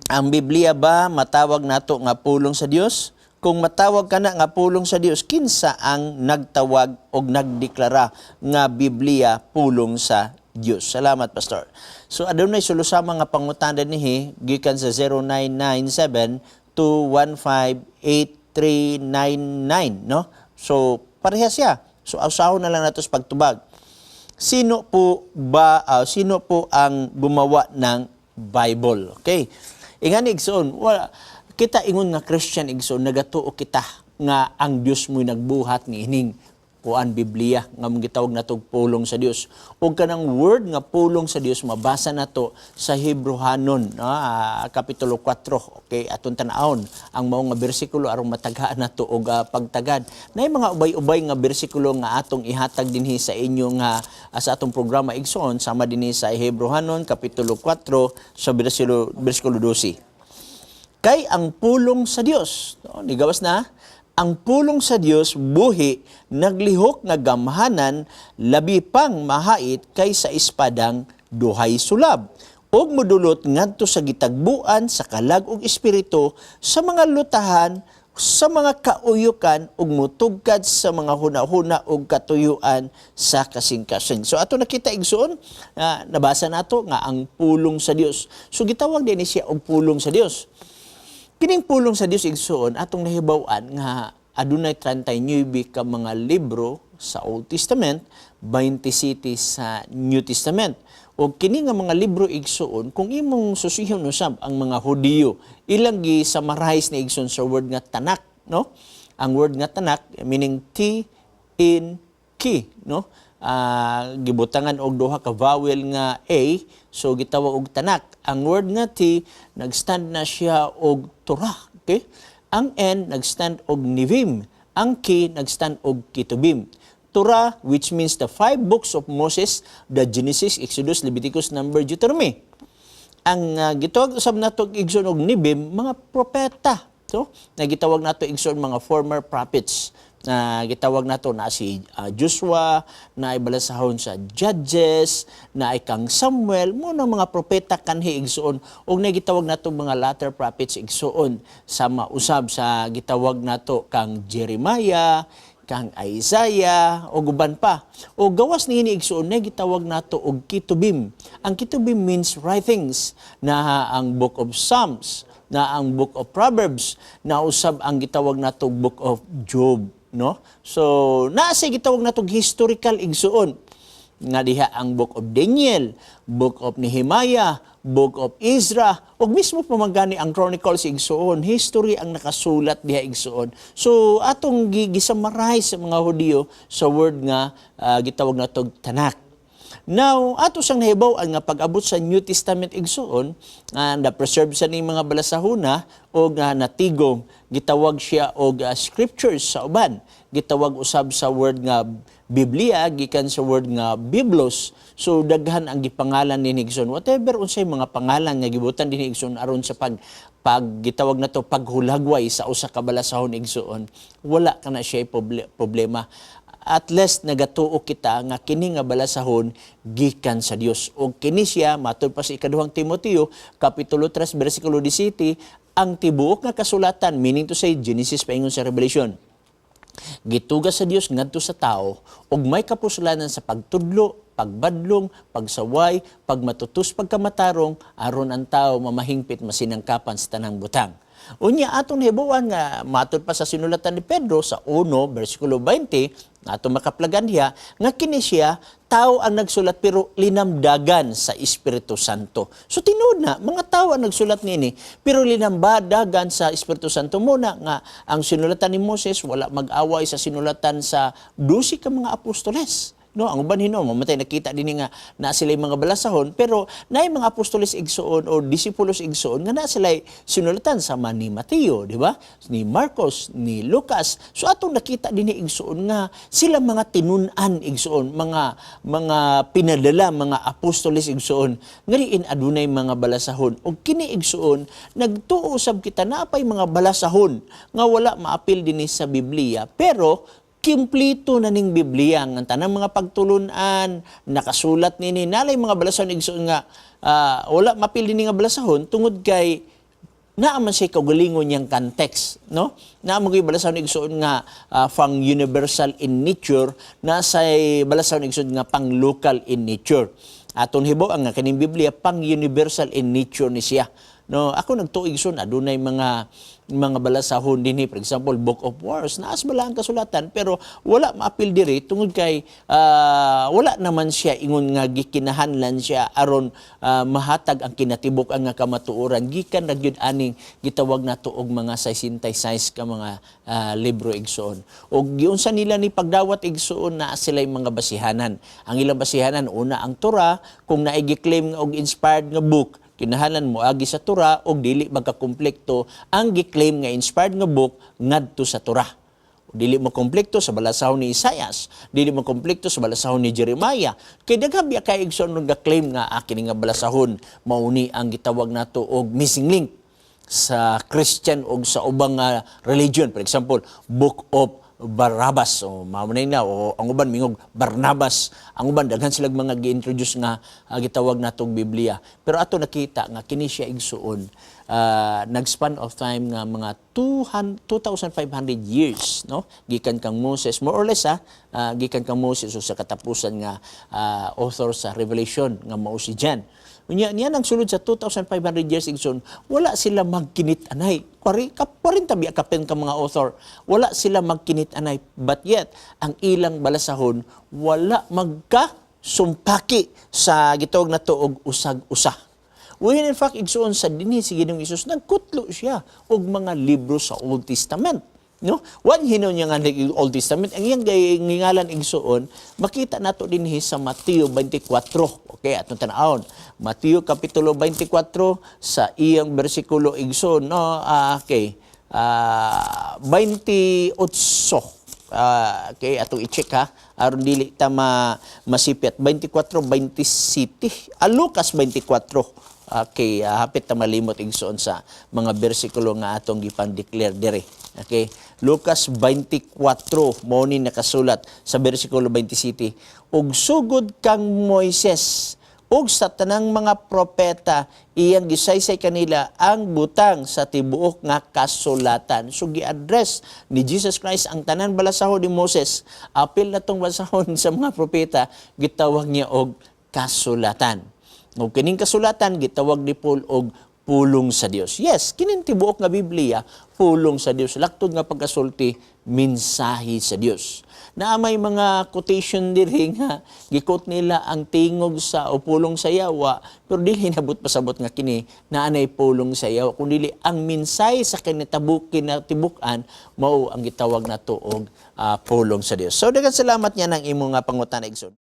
Ang Biblia ba matawag nato nga pulong sa Dios? Kung matawag kana nga pulong sa Dios, kinsa ang nagtawag og nagdeklara nga Biblia pulong sa Dios? Salamat, Pastor. So adunay sulusama nga pangutana nihi gikan sa 0997 215 8399, no? So pareha siya. So usahon na lang nato sa pagtubag. Sino po ang gumawa ng Bible? Okay. Ingani, igsoon, wala kita ingon nga Christian, igsoon, nagatuo kita nga ang Dios mo'y nagbuhat ni ining kuan, Biblia nga mong gitawag natog pulong sa Dios. Ug kanang word nga pulong sa Dios mabasa nato sa Hebrehanon, no, kapitulo 4. Okay, aton tan-awon ang mao nga bersikulo aron mataghaan nato og pagtagad. Nay mga ubay-ubay nga bersikulo nga atong ihatag dinhi sa inyo nga sa atong programa, igsoon, sama dinhi sa Hebrehanon kapitulo 4 sa bersikulo 12. Kay ang pulong sa Dios, no, nigawas na, ang pulong sa Dios buhi, naglihok nga gamhanan, labi pang mahait kaysa espadang duhay sulab, ug modulot ngadto sa gitagbuan sa kalag ug espiritu, sa mga lutahan, sa mga kauyukan, ug mutugkad sa mga huna-huna ug katuyuan sa kasing-kasing. So ato nakita, igsoon, nabasa nato nga ang pulong sa Dios. So gitawag din ni siya og pulong sa Dios. Kining pulong sa Dios, igsoon, atong nahibaw-an nga adunay 39 ka mga libro sa Old Testament, 27 sa New Testament. O kini nga mga libro, igsoon, kung imong susihon usab ang mga Hudiyo, ilang gi-summarize ni, igsoon, sa word nga Tanak, no? Ang word nga Tanak meaning T in K, no? Gibutangan og duha ka vowel nga A, so gitawag og Tanak. Ang word nga T nagstand na siya og Torah, okay? Ang N nagstand og Nevim, ang K nagstand og Ketubim. Torah, which means the five books of Moses, the Genesis, Exodus, Leviticus, Number, Deuteronomy. Ang gitawag usab nato, igsoon, og Nevim, mga propeta. So, na gitawag nato, igsoon, mga former prophets na gitawag nato na si Joshua, na ibalasahon sa Judges, na kang Samuel, mo na mga propeta kanhi, igsoon, ug na gitawag nato mga latter prophets, igsoon, sama usab sa gitawag nato kang Jeremiah, kang Isaiah o uban pa. O gawas niini, igsoon, na gitawag nato og Ketubim. Ang Ketubim means writings, na ang Book of Psalms, na ang Book of Proverbs, na usab ang gitawag nato Book of Job, no? So, naa sa gitawag nato historical, igsoon, nga diha ang Book of Daniel, Book of Nehemiah, Book of Ezra, ug mismo pa man gani ang Chronicles, igsoon, history ang nakasulat diha, igsoon. So atong gisummarize sa mga Hudiyo sa word nga gitawag nato Tanak. Now, ato siyang nahibaw-an nga pag-abot sa New Testament, igsoon, na-preserve sa ning mga balasahuna o nga natigom, gitawag siya og scriptures sa uban. Gitawag usab sa word nga Biblia gikan sa word nga biblos. So daghan ang gipangalan ni igsoon. Whatever unsay mga pangalan nga gibutan dinhi, igsoon, aron sa pag pag gitawag na to paghulagway sa usa ka balasahon, igsoon, wala kana siya problema, at least nagatuo kita nga kini nga balasahon gikan sa Dios. Og kini siya matud pa sa Ikaduhang Timoteo kapitulo 3 bersikulo 17, ang tibuok nga kasulatan, meaning to say Genesis paingon sa Revelation, gituga sa Dios ngadto sa tao ug may kapuslanan sa pagtudlo, pagbadlong, pagsaway, pagmatutos, pagkamatarong, aron ang tao mamahingpit, masinangkapan sa tanang butang. Unya atong nahibaw-an nga matud pa sa sinulatan ni Pedro sa 1 bersikulo 20, ato makaplagan diha nga kini siya tao ang nagsulat pero linamdagan sa Espiritu Santo. So tinuod na mga tao ang nagsulat niini pero linamdagan sa Espiritu Santo. Muna nga ang sinulatan ni Moses wala mag-away sa sinulatan sa 12 ka mga apostoles. No, ang uban hinuon mamatay, nakita din nga na sila mga balasahon, pero naay mga apostoles, igsoon, o disipulos, igsoon, nga na sila sinulatan sama ni Mateo, di ba? Ni Marcos, ni Lucas. So atong nakita din ni, igsoon, nga sila mga tinun-an, igsoon, mga pinadala, mga apostoles, igsoon, nga diin adunay mga balasahon. Og kini, igsoon, nagtuo sab kita naa pay mga balasahon nga wala maapil dinhi sa Biblia pero kimplito na ning Biblia ang tanang mga pagtulunan nakasulat nini. Nalay mga balasahon, igsoon, nga wala mapil dinhi nga balasahon tungod kay Naa man siya kaugalingon niyang context, no? Naa man gyud balasahon, igsoon, nga pang universal in nature, na say balasahon, igsoon, nga pang local in nature. Aton hibo ang nga kining Biblia pang universal in nature ni siya, no? Ako nagtuo, igsoon, adunay mga balasahon dinhi, for example, Book of Wars, naas bala ang kasulatan, pero wala maapil diri tungod kay wala naman siya ingon nga gikinahanglan siya aron mahatag ang kinatibuk ang nga kamatuoran gikan ra gyud aning gitawag nato og mga synthesize ka mga libro, igsoon. Og giunsa nila ni pagdawat, igsoon, na sila mga basihanan. Ang ilang basihanan, una, ang Torah. Kung naay gi-claim nga og inspired nga book, kinahanglan mo agi sa Torah og dili magkakonflikto ang gi-claim nga inspired nga book ngadto sa Torah. Dili mo konflikto sa balasahon ni Isaias, dili mo konflikto sa balasahon ni Jeremiah. Kay daghan biya kay, igsoon, nga claim nga kini nga balasahon mao ni ang gitawag nato og missing link sa Christian og sa ubang religion. For example, Book of Barabbas o mao na o ang uban mingog Barnabas. Ang uban, daghan sila mga gi-introduce nga gitawag natong Biblia, pero ato nakita nga kini siya, igsuon, nag-span of time nga mga 200 2,500 years, no, gikan kang Moses, more or less, ha, gikan kang Moses o sa katapusan nga author sa Revelation nga mao si John. Unya niya nang sulod sa 2,500 years, igsoon, wala sila magkinit anay. Kwari ka 40 biya kapin ka mga author. Wala sila magkinit anay. But yet, ang ilang balasahon wala magka sumpaki sa gitawag nato og usag-usa. When in fact, igsoon, sa dinhi si Ginoong Hesus nagkutlo siya og mga libro sa Old Testament. No? Wan hinuon niya nga Old Testament. Ang iyang ngingalan, igsoon, makita nato dinhi sa Mateo 24. Okay, atong tan-awon. Mateo kapitulo 24 sa iyang bersikulo, igsoon, no? Okay. 28. Okay, atong i-check ha aron dili ta masipyat. 24 27. Lucas 24. Okay, hapit ta malimot, igsoon, sa mga bersikulo nga atong gipan-declare dire. Okay, Lucas 24 mao ni nakasulat sa bersikulo 27: "Ug sugod kang Moises ug sa tanang mga propeta, iyang gisaysay kanila ang butang sa tibuok nga kasulatan." So gi-address ni Jesus Christ ang tanan balasahon ni Moses. Apil na tong balasahon sa mga propeta, gitawag niya og kasulatan. Ug kining kasulatan gitawag ni Paul og pulong sa Dios. Yes, kining tibuok nga Biblia pulong sa Dios. Laktod nga pagkasulti, mensahe sa Dios. Na may mga quotation diri nga gi-quote nila ang tingog sa o pulong sa yawa, pero dili nabot pasabot nga kini na anay pulong sa yawa, kun dili ang mensahe sa kinitabuk kinatibuk-an mao ang gitawag nato og pulong sa Dios. So daghang salamat niya ng imong nga pangutana, igsoon.